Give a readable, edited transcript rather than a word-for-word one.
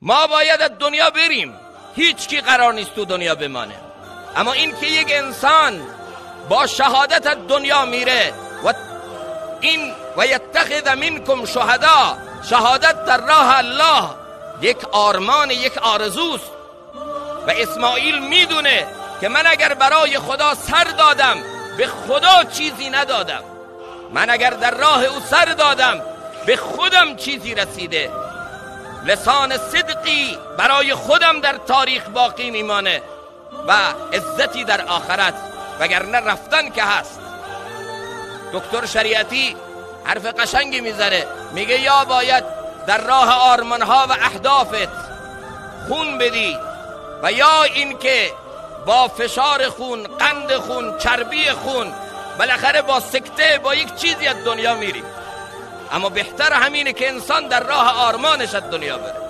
ما باید از دنیا بریم، هیچ کی قرار نیست تو دنیا بمانه. اما این که یک انسان با شهادت از دنیا میره و این و یتخذ منکم شهدا، شهادت در راه الله یک آرمان، یک آرزوست. و اسماعیل میدونه که من اگر برای خدا سر دادم به خدا چیزی ندادم، من اگر در راه او سر دادم به خودم چیزی رسیده. لسان صدقی برای خودم در تاریخ باقی میمانه و عزتی در آخرت، وگرنه رفتن که هست. دکتر شریعتی حرف قشنگی میزنه، میگه یا باید در راه آرمانها و اهدافت خون بدی و یا اینکه با فشار خون، قند خون، چربی خون، بالاخره با سکته، با یک چیزی از دنیا میری. اما بهتر همینه که انسان در راه آرمانش از دنیا بره.